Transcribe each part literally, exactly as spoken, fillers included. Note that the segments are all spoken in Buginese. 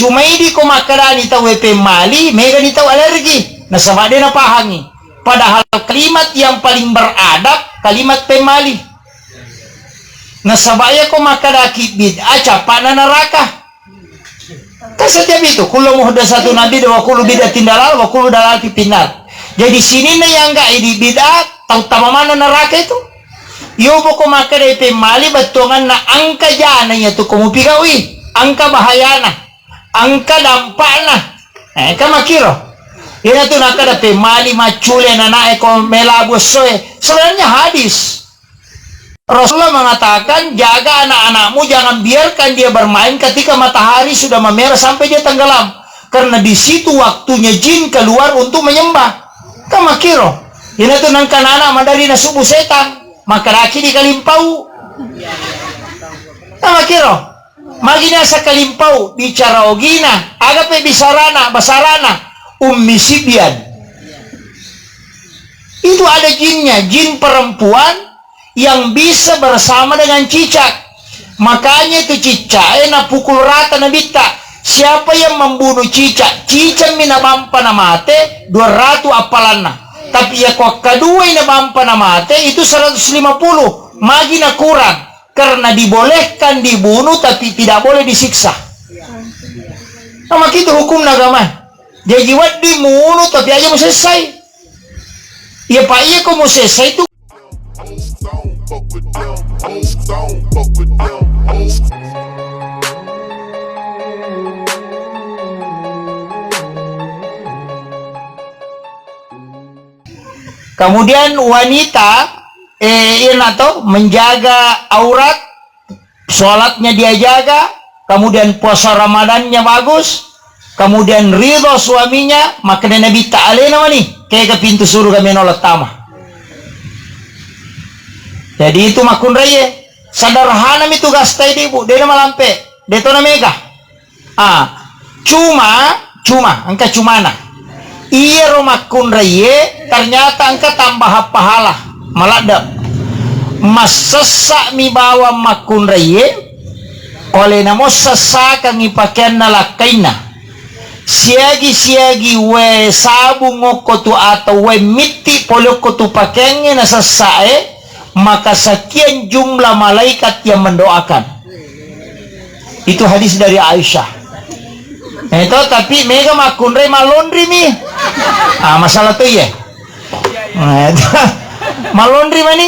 Cuma idi ko makkedani tau e pemmali, megani tau alergi. Nasaba de napahangi. Padahal kalimat yang paling beradab, kalimat pemmali. Nasaba iya ko makkedaki bid'ah, cappana neraka. Kan setiap itu, kullu muhdatsatun bid'ah wa kullu bid'atin dalalah wa kullu dalalatin finnar. Jadi sininna yang enggak idi bid'ah, tau tama mana neraka itu. Yo boko makkeda pemmali bettuanganna engka jana iya tu ko mupigaui, engka bahayana, engka dampakna. Eh, kan makkiro. Ina tu nakkeda pemmali maccule nanae ko melabu essoe. Sebenarnya hadis. Rasulullah mengatakan, "Jaga anak-anakmu, jangan biarkan dia bermain ketika matahari sudah memerah sampai dia tenggelam. Karena di situ waktunya jin keluar untuk menyembah." Kan makkiro. Ina tu nengka anak madari nasubu setang. Makkedaki di kalimpau. Kan makkiro. Magi nasa kalimpau, bicara ogina, agape bisarana, basarana, ummi sibyan. Itu ada jinnya, jin perempuan yang bisa bersama dengan cicak. Makanya itu cicak, eh, napukul rata nabitta. Siapa yang membunuh cicak, cicak mi nabampa namate, dua ratus appalanna. Tapi ya ko akkaduai nabampa namate, itu seratus lima puluh. Magi nakurang. Karena dibolehkan dibunuh tapi tidak boleh disiksa. Nah, maka itu hukum agama. Jadi wedding munu tapi aja musessai. Iya, Pak, iya ko musessai itu. Kemudian wanita, eh, iya na to, menjaga aurat, sholatnya dia jaga, kemudian puasa Ramadannya bagus, kemudian ridho suaminya, makkeda Nabitta alena mani, kega pintu surga meno lettama. Jadi itu makkunraie, sederhana mi tugas tai di bu, dena malampe, detona mega. Ah, cuma, cuma, engka cumana. Iyaro makkunraie ternyata engka tambahan pahala, maladde. Massessa mi bawang makkunraie, oleh namo sessakangi pakeanna lakkainna. Siagi-siagi wae sabung okko tu atau wae mitti pole okko tu pakeangnge nasessae, maka sekian jumlah malaikat yang mendoakan. Itu hadis dari Aisyah. Eh, to, tapi mega makkunrai malonri mi. Ah, masalah tu iye. Eh, to, malonri mani.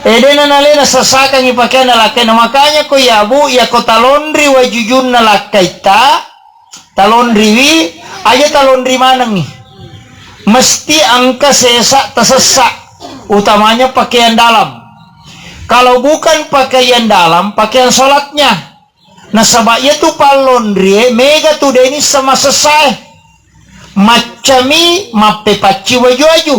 Eh, dena nalena sessakangi pakeanna lakkaina. Makanya ko ya bu, ya ko talonri wajujunna lakkaita, talonriwi, aja talonri manengi. Mesti engka sesa tasessa, utamanya pakaian dalam. Kalau bukan pakaian dalam, pakaian sholatnya. Nasaba iya tu pallonrie mega tu deni sama sessae. Maccami mappepacci waju-waju.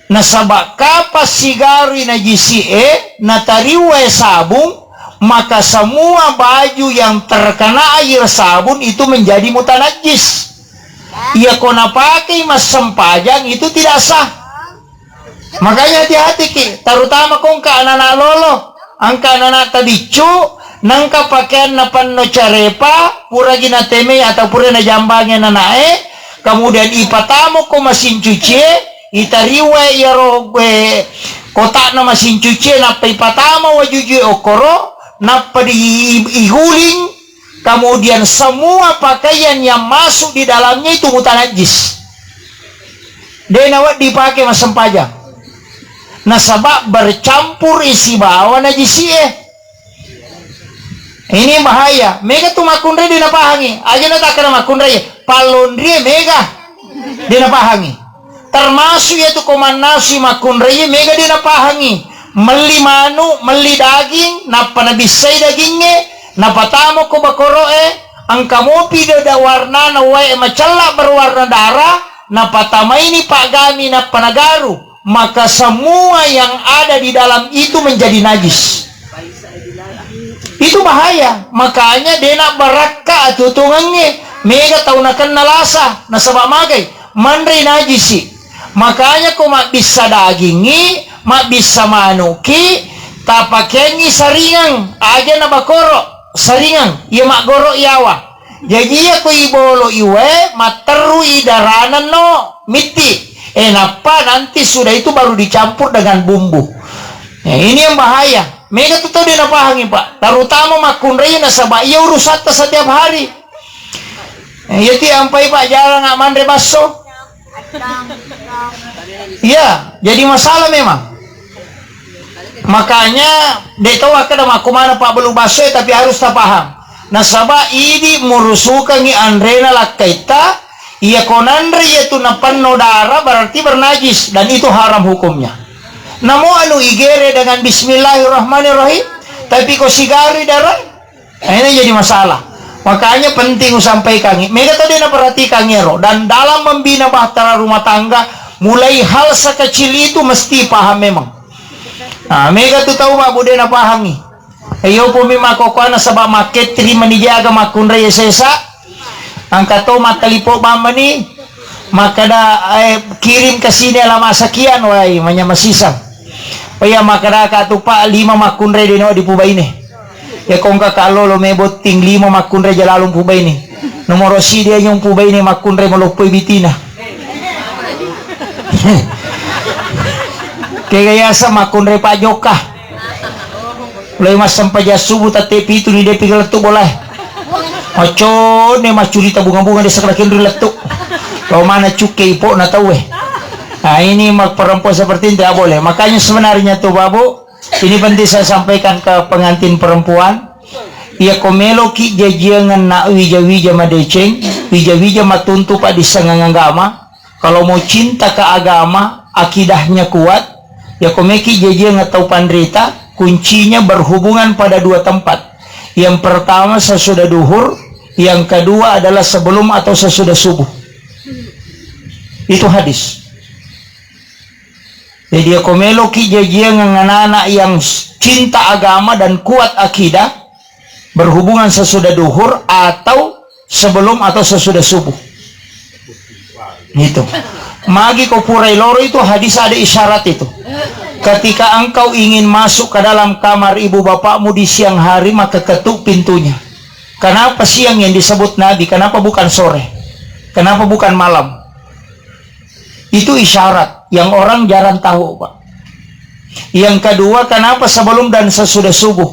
Nasaba kapang sigarui najisi'e, natariwae sabung, maka semua baju yang terkena air sabun itu menjadi mutanajis. Iya ko napakei massempajang itu tidak sah. Makanya hati-hati ki, terutama ko engka anak-anak lolo, engka anak-anak tabiccu, nengka pakaianna penno carepa, puragi natemei atau pura najambangi ananae, kemudian ipatamo ko mesin cucie, itariwai iyaro, eh, kotakna mesin cucie, nappa ipatama wajujue okkoro, nappa di, iguling, kemudian semua pakaian yang masuk di dalamnya itu mutanajis. De nawedding pake massempajang. Nasaba bercampur isibawa najisi'e. Ini bahaya. Mega tu makkunrai de napahangi. Aja natakkana makkunrai. Pallonrie mega. De napahangi. Termasuk iya tu ko mannasui makkunrai mega de napahangi. Melli manu, melli daging, nappa nabissai dagingnge, napatamo ko bakoro'e, engka mopi deda warnana wae macella berwarna darah, napatamaini paggami nappa nagaru, maka semua yang ada di dalam itu menjadi najis. Itu bahaya, makanya dena barakka atutungengnge, mega tau nakenna lasa, nasaba magai, manrei najisi. Makanya ko mabbissa dagingngi, mabbissa manuki, tapakeangngi saringang, aja na bakoro. saringang, iya maggoro yawa. Jaji iya ko ibolo iwae, matterru i darana no mitti. Eh, nappa nanti sudah itu baru dicampur dengan bumbu. Eh, ini yang bahaya. Mega tu tau de napahangi, Pak. Terutama makkunrai nasaba iya urusatta setiap hari. Eh, iya ti ampai, Pak, jarang manre basso. Iya, jadi masalah memang. Makanya, de tau akkeda makkumana pabbelu basso, tapi harus tapaham. Nasaba idi murusukangi anrena lakkaitta, iya ko nanre iya tu napenno dara, berarti bernajis, dan itu haram hukumnya. Namo anu igere dengan bismillahirrahmanirrahim, tapi ko sigarui dara, Nah, ini jadi masalah. Makanya penting usampaikangi. Mega tadi naperhatikan ero. Dan dalam membina bahtera rumah tangga, mulai hal sekecil itu mesti paham memang. Nah, mega tu tau, Pak, bude napahangi. Iyo pumi makokoana sebab makketri manijaga makkunrai sesa. Angka to mattalipo bammani. Makkada, eh, kirim ke sini alamat sekian, wai, manya masisang. Paya makkadaka tu, Pak, lima makkunrai deno dipubaine. Ya kongka kallolo me botting lima makkunrai jalalung pubaine. Nomoro sidi aja pubaine makkunrai maloppoi bitina. Kega yasa makkunrai Pak Joka. Mulai massempajang subuh tette pitu ni depi lettu bolae. Macone maccurita bunga-bunga desa kala kenri lettu. Lo mana cukke ipo na tauwe. Nah, ini mak-, perempuan seperti ini tidak boleh. Makanya sebenarnya tuh, Babu, ini penting saya sampaikan ke pengantin perempuan. Iya ko meloki jajiangan nak wija-wija madeceng, wija-wija matuntu padissengang agama, Kalau mau cinta ke agama, akidahnya kuat, ya komeki jajiang tau panrita, kuncinya berhubungan pada dua tempat. Yang pertama sesudah duhur, yang kedua adalah sebelum atau sesudah subuh. Itu hadis. Jadi ya komeloki jajiang anak-anak yang cinta agama dan kuat akidah, berhubungan sesudah duhur atau sebelum atau sesudah subuh. Gitu. Magi ko purai loro itu hadis ada isyarat itu. Ketika engkau ingin masuk ke dalam kamar ibu bapakmu di siang hari, maka ketuk pintunya. Kenapa siang yang disebut Nabi? Kenapa bukan sore? Kenapa bukan malam? Itu isyarat yang orang jarang tahu, Pak. Yang kedua, kenapa sebelum dan sesudah subuh?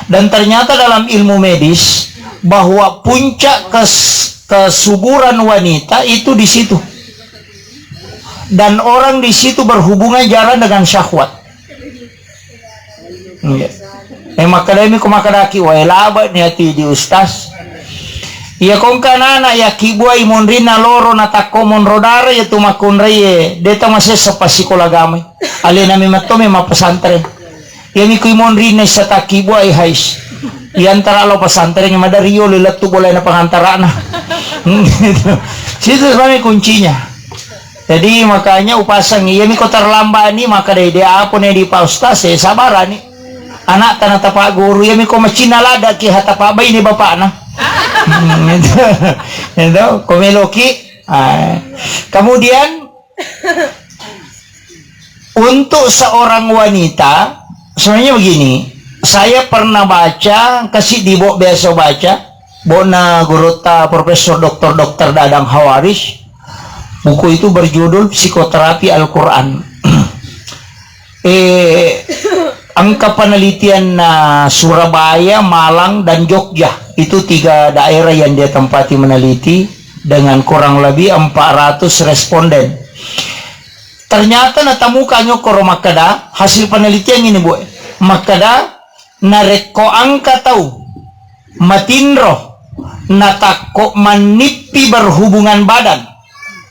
Dan ternyata dalam ilmu medis bahwa puncak kes-, kesuburan wanita itu di situ. Dan orang di situ berhubungan jarang dengan syahwat. Iya. Eh, makkedami ko makkedaki, wae laba ni ati di ustaz. Iya kongka nana ya kibuai monrinna loro na takko monro dara ya tu makkunrai, de ta masessa pasikola agamai. Alena memang to memang pesantren. Iyami kui monrinna issa takkibuai hais. Iya antara lo pesantren madari yo lettu boleh na pengantarana. Situ sebenarnya kuncinya. Jadi makanya upasang iyami ko terlambat ni maka dai dia apa ne di Pak Ustaz, eh, sabarani. Anak tanah tapak guru iyami ko macinna lada ki hata pak baini bapakna. Hmm, itu. Itu komeloki. Ah. Kemudian untuk seorang wanita, sebenarnya begini, saya pernah baca, kasih di bok biasa baca, bokna gurutta Profesor Doktor Doktor Dadang Hawaris, buku itu berjudul Psikoterapi Al-Quran. Eh, angka penelitian, nah, Surabaya, Malang, dan Jogja, itu tiga daerah yang dia tempati meneliti dengan kurang lebih empat ratus responden. Ternyata natemukan nyokkoro makkeda, hasil penelitian ini, Bu, makkeda narekko angka tau matinro natakko mannippi berhubungan badan,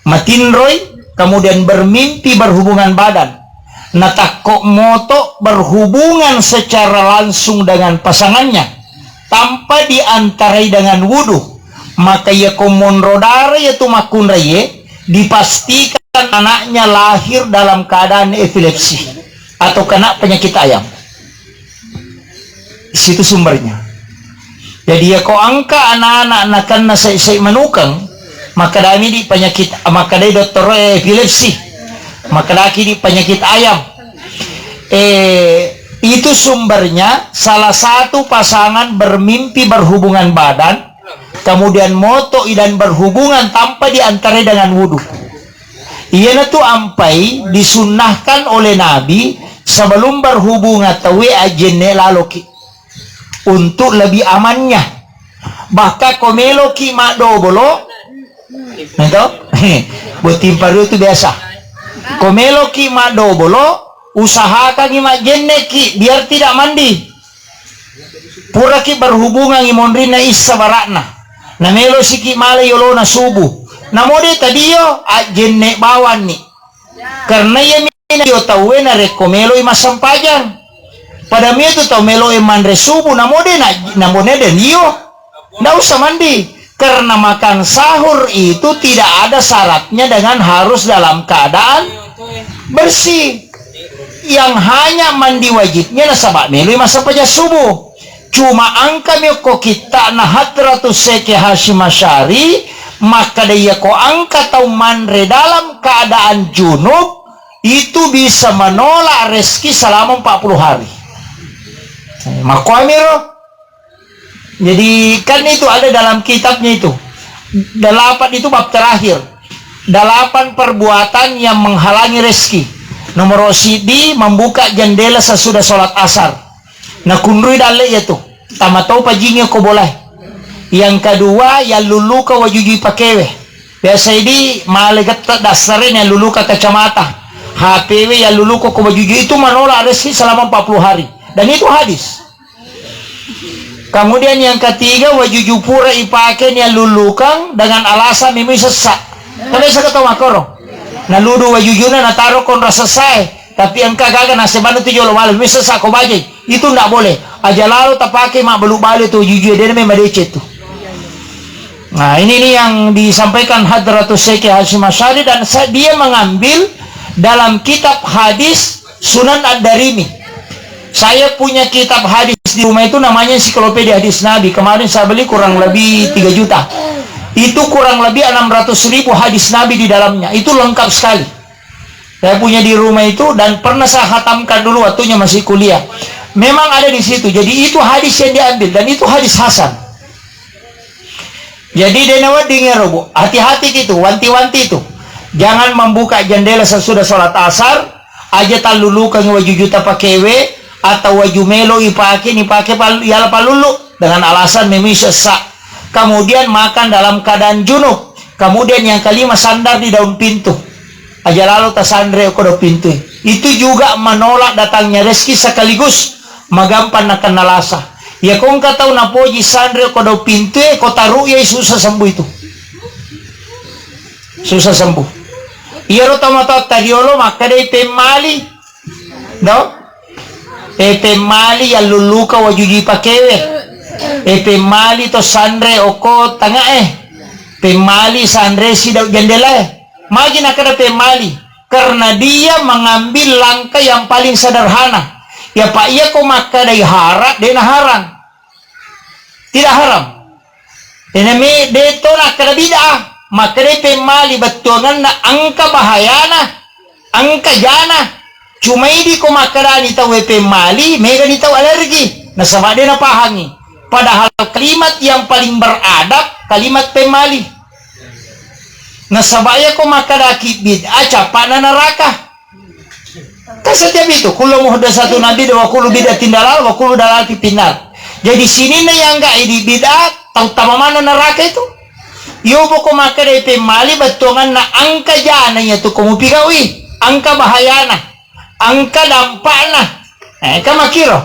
matinroi, kemudian bermimpi berhubungan badan, natakko moto berhubungan secara langsung dengan pasangannya tanpa diantarai dengan wudu, maka iya ko monro dara iya tu makkunraie, dipastikan anaknya lahir dalam keadaan epilepsi atau kena penyakit ayam. Situ sumbernya. Jadi, iya ko angka anak-anak nakenna sai-sai manukeng, makkedami di penyakit, makkedai dottoro epilepsi, makkedaki di penyakit ayam. Eh, Itu sumbernya salah satu pasangan bermimpi berhubungan badan, kemudian moto'i dan berhubungan tanpa diantarai dengan wudu. Iyanatu ampai disunnahkan oleh Nabi sebelum berhubungan tauwe ajjenne laloki untuk lebih amannya. Bahkan ko meloki maddobolo, nah to? Botting paru itu biasa. Ko meloki maddobolo, usahakangi majjenneki biar tidak mandi. Puraki berhubungan i monrinna issa barakna. Namelo siki mala yolona subuh. Namode tadio ajjenne bawanni. Karena iya mina dio tauwe narekko meloi massempajang. Pada mia tu tau meloi manre subuh namode na namode dan dio. Ndak usah mandi. Karena makan sahur itu tidak ada syaratnya dengan harus dalam keadaan bersih. Yang hanya mandi wajibnya nasaba meloi massempajang subuh. Cuma engka mi okko kitta'na Hadratus Syekh Hasyim Asy'ari makkeda, iya ko engka tau manre dalam keadaan junub, itu bisa menolak rezeki selama empat puluh hari. Eh, makkuamiro. Jadi, kan itu ada dalam kitabnya itu. Delapan itu bab terakhir. Delapan perbuatan yang menghalangi rezeki. Nomor siddi, membuka jendela sesudah sholat asar. Nakunrui dalle iya tu. Tama tau pajingi ko bolae. Yang kedua, yallulluka wajujui pakewe. Biasa idi male getta dassare ni yallulluka kacamata. H P W yallulluka ko wajujui itu menolak rezeki selama empat puluh hari. Dan itu hadis. Kemudian yang ketiga, wajuju pura ipake ni yallullukang dengan alasan memui sessa. Tapi saka tau makkoro. Naludu wajujuna nataro konra sessae. Tapi engka gaga nasebana tu jolo malam, memui sessa ko bajai. Itu ndak boleh. Aja lalo tapake mabbalu-balu tu wajujue, dena memang madeceng tu. Nah, ini nih yang disampaikan Hadratus Syekh Hasyim Asy'ari dan sa-, dia mengambil dalam kitab hadis Sunan Ad-Darimi. Saya punya kitab hadis di rumah itu namanya Ensiklopedia Hadis Nabi. Kemarin saya beli kurang lebih tiga juta. Itu kurang lebih enam ratus ribu hadis Nabi di dalamnya. Itu lengkap sekali. Saya punya di rumah itu dan pernah saya khatamkan dulu waktunya masih kuliah. Memang ada di situ. Jadi itu hadis yang diambil dan itu hadis hasan. Jadi de nawedding ero, Bu. Hati-hati ki tu, wanti-wanti tu. Jangan membuka jendela sesudah sholat asar, aja tallulukangi wajujuta pakewe, atau waju melo ipake, nipake pal-, yala pallulu dengan alasan memui sessa. Kemudian makan dalam keadaan junub. Kemudian yang kelima, sandar di daun pintu. Aja lalo tasanre ko daun pintue. Itu juga menolak datangnya rezeki sekaligus magampang nakenna lasa. Iya ko engka tau napoji sanre ko daun pintue, ko taru'i, susah sembuh itu. Susah sembuh. Iyaro tomatoatta riolo makkedai pemmali. No? E pemmali yallulluka wajuji pakewe. E pemmali to sanre okko tangae. Pemmali sanre sidau jendelae. Magi nakkeda pemmali? Karena dia mengambil langkah yang paling sederhana. Ya, Pak, iya ko makkedai hara, dena harang. Tidak haram. Tenami de to nakkeda bid'ah. Makkedai pemmali bettuanganna engka bahayana, engka jana. Cuma idi ko makkedani tauwe pemmali, megani tau alergi. Nasaba de napahangi. Padahal kalimat yang paling beradab kalimat pemmali. Nasaba iya ko makkedaki bid'ah, cappana neraka. Kan setiap itu, kullu muhdatsatun bid'ah wa kullu bid'atin dalalah wa kullu dalalatin finnar. Jadi sininna yang gak idi bid'ah, tau tama mana neraka itu. Yo boko makkeda pemmali bettuanganna engka jana iya tu ko mupigaui, engka bahayana, engka dampakna. Eh, kan makkiro.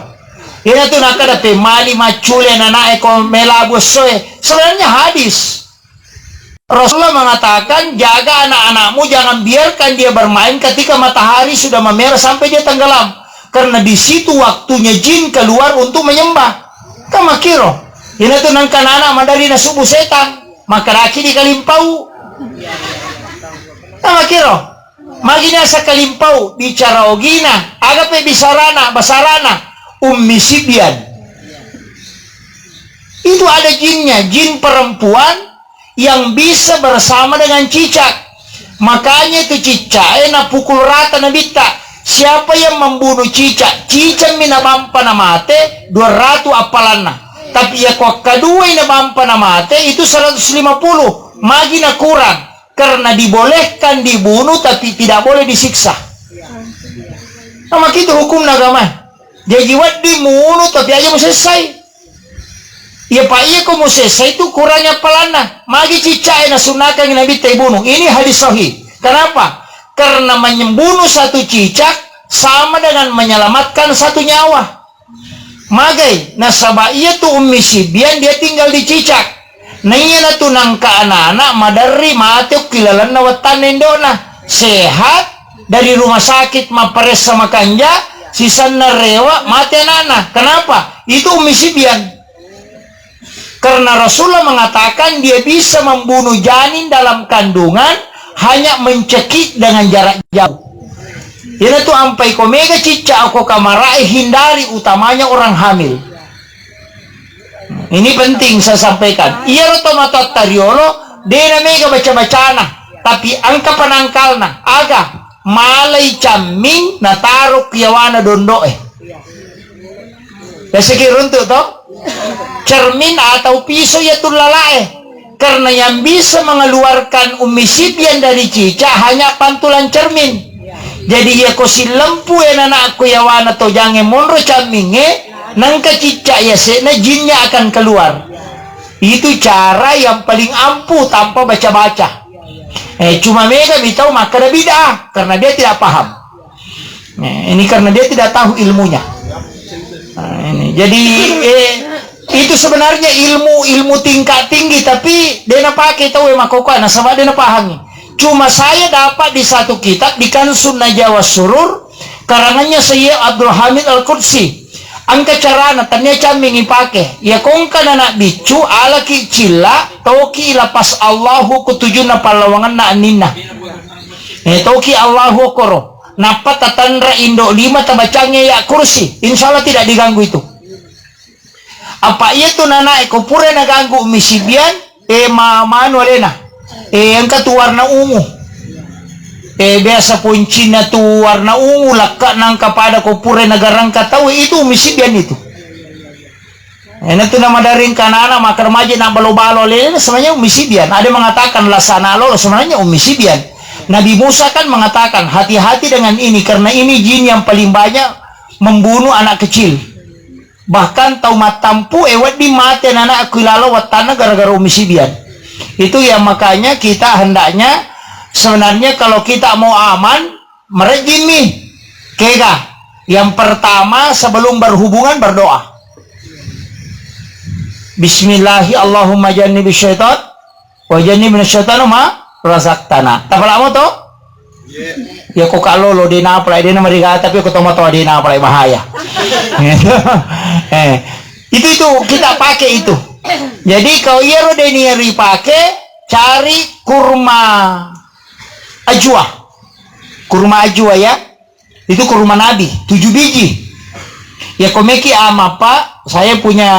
Ina tu nakkeda pemmali maccule nanae ko melabu essoe. Sebenarnya hadis. Rasulullah mengatakan, "Jaga anak-anakmu, jangan biarkan dia bermain ketika matahari sudah memerah sampai dia tenggelam, karena di situ waktunya jin keluar untuk menyembah." Kan makkiro. Ina tu nengka anak madari nasubu setan, maka raki di kalimpau. Kan makkiro. Magi nasa kalimpau, bicara ogina, aga pe bisarana, basarana, ummi sibyan. Itu ada jinnya, jin perempuan yang bisa bersama dengan cicak. Makanya itu cicak, eh, napukul rata nabitta. Siapa yang membunuh cicak, cicakmi nabampa namate, dua ratus appalanna. Tapi iya ko akkaduai nabampa namate, itu seratus lima puluh. Magi nakurang? Karena dibolehkan dibunuh, tapi tidak boleh disiksa. Nah, maka itu hukum agama. Jaji wedding munu, tapi aja musessai. Iya, Pak, iya ko musessai itu kurangnya appalanna. Magi cicak e nasunnakang Nabi teh bunuh. Ini hadis sahih. Kenapa? Karena membunuh satu cicak sama dengan menyelamatkan satu nyawa. Magai, nasaba iya tu Ummi Sibyan dia tinggal di cicak. Naiya natu nangka anak-anak maderri mate ki lalenna wettanna indo'na. Sehat dari rumah sakit mapparessa makanja, sisenna rewa mate anakna. Kenapa? Itu Ummi Sibyan. Karena Rasulullah mengatakan dia bisa membunuh janin dalam kandungan hanya mencekik dengan jarak jauh. Iyanatu ampai ko mega cicca ko kamarae, hindari, utamanya orang hamil. Ini penting saya sampaikan. Iyaro tomatoatta riolo, dena mega baca-bacana, tapi engka penangkalna. Aga? Malai camming nataro kiawana dondo'e. Biasa ki runtuk to? Cermin atau pisau ya tulalae. Karena yang bisa mengeluarkan Ummi Sibyan dari cicak hanya pantulan cermin. Jadi iya ko sillempu e nanakku yawana tojangnge monro cammingnge, nangka cicak yase'na jinnya akan keluar. Itu cara yang paling ampuh tanpa baca-baca. Eh, cuma mega mi tau makkeda bid'ah karena dia tidak paham. Eh, ini karena dia tidak tahu ilmunya. Nah, ini. Jadi, eh, itu sebenarnya ilmu, ilmu tingkat tinggi, tapi dia napake tau e makokoa, nasaba dia napahangi. Cuma saya dapat di satu kitab, di Kansun Najwa Surur, karangannya Syekh Abdul Hamid Al-Qudsi. Engka carana, tania camming ipake. Ya kongka nana biccu, alaki cilla, toki lapas Allahu kutujunna pallawanganna anninna. Eh, toki Allahu koro. Nappa tatanra indo lima tabacangnge ya kursi. Insya Allah tidak diganggu itu. Apa iya tu nana e ko pura naganggu Ummi Sibyan, eh, ma-, manu alena. Eh, engka tu warna ungu. Eh, biasa poncinna tu warna ungu, lakka nangka pada ko pura nagarangka tau itu Ummi Sibyan itu. Ena tu namadareng kanana maka remaja na balo-balo alena sebenarnya Ummi Sibyan. Ada mengatakan lasana lolo sebenarnya Ummi Sibyan. Nabi Musa kan mengatakan hati-hati dengan ini karena ini jin yang paling banyak membunuh anak kecil. Bahkan tau mattampu e wedding mate anakku ilalo wattanna gara-gara Ummi Sibyan. Itu yang makanya kita hendaknya sebenarnya kalau kita mau aman, merejimmi. Kega? Yang pertama sebelum berhubungan berdoa. Bismillahi Allahumma jannibi syaitan wa jannibna syaitana ma razaqtana. Tapalamo to? Ya ko kalolo de napalai de namariga tapi ko tomatoa de napalai bahaya. Eh, itu itu kita pakai itu. Jadi kalau iyaro de niari pakai cari kurma ajwa. Kurma ajwa ya. Itu kurma Nabi, tujuh biji. Ya komeki ama pak, saya punya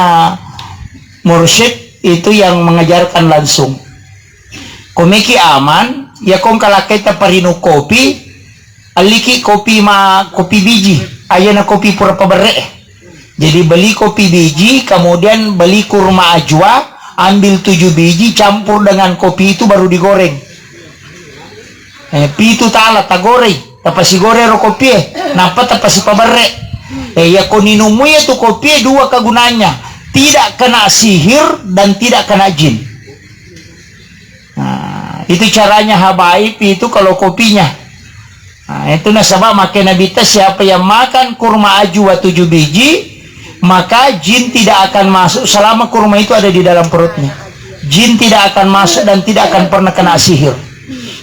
mursyid itu yang mengajarkan langsung. Komeki aman, ya kong kalakkaita parinu kopi, alliki kopi ma kopi biji, ayana kopi pura paberre. Jadi beli kopi biji, kemudian beli kurma ajwa, ambil tujuh biji, campur dengan kopi itu baru digoreng. Eh, pitu tala tagoreng, tapasigoreng ro kopie, nappa tapasipaberre. Eh, iya ko ninumui itu kopie dua kegunaannya, tidak kena sihir dan tidak kena jin. Nah, itu caranya habaib itu kalau kopinya. Nah, itu nasaba makai Nabi ta, siapa yang makan kurma ajwa tujuh biji, maka jin tidak akan masuk selama kurma itu ada di dalam perutnya. Jin tidak akan masuk dan tidak akan pernah kena sihir.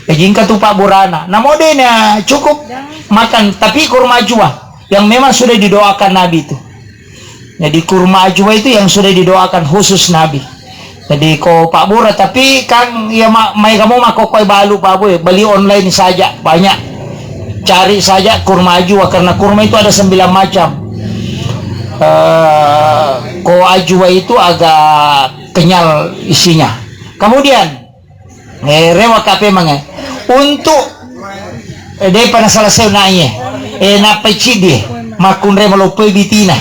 Ya jingka tu Pak Burana. Namo dena cukup makan, tapi kurma ajwa yang memang sudah didoakan Nabi itu. Jadi kurma ajwa itu yang sudah didoakan khusus Nabi. Jadi ko Pak Bura, tapi kan ya ma-, mai kamu mako koi balu Pak Bu, beli online saja banyak. Cari saja kurma ajwa karena kurma itu ada sembilan macam. Eh, ko ajwa itu agak kenyal isinya. Kemudian Eh, rewa kape mange. Untuk, eh, depa na selesai naiye. Eh, nappai ciddi, makkunrai maloppoi bitina.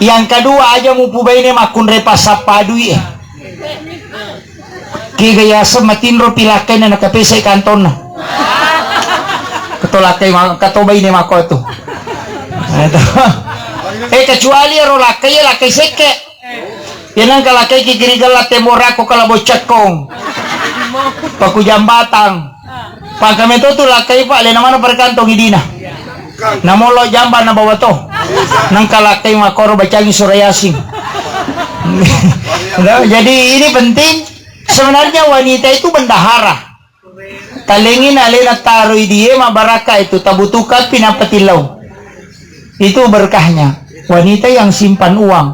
Yang kedua, aja mupubaine makkunrai passappa dui e. Kega yaseng matinro pi lakkaina nakapesai kantonna. Kato lakkai ma-, kato baine mako tu. Eh, kecuali ero lakkai, lakkai sekke. Iya nengka lakkai ki giri gella temborako kala boccekkong. Paku jambatang. Pangka meto tu lakkai, Pak, lena mana perkantong idina. Namolo jamba na bawa to. Nengka lakkai makoro bacangi surah Yasin. Nah, jadi ini penting. Sebenarnya wanita itu bendahara. Talengi nalena taroi die mabaraka itu, tabutuhkan pi nappa tillau. Itu berkahnya. Wanita yang simpan uang.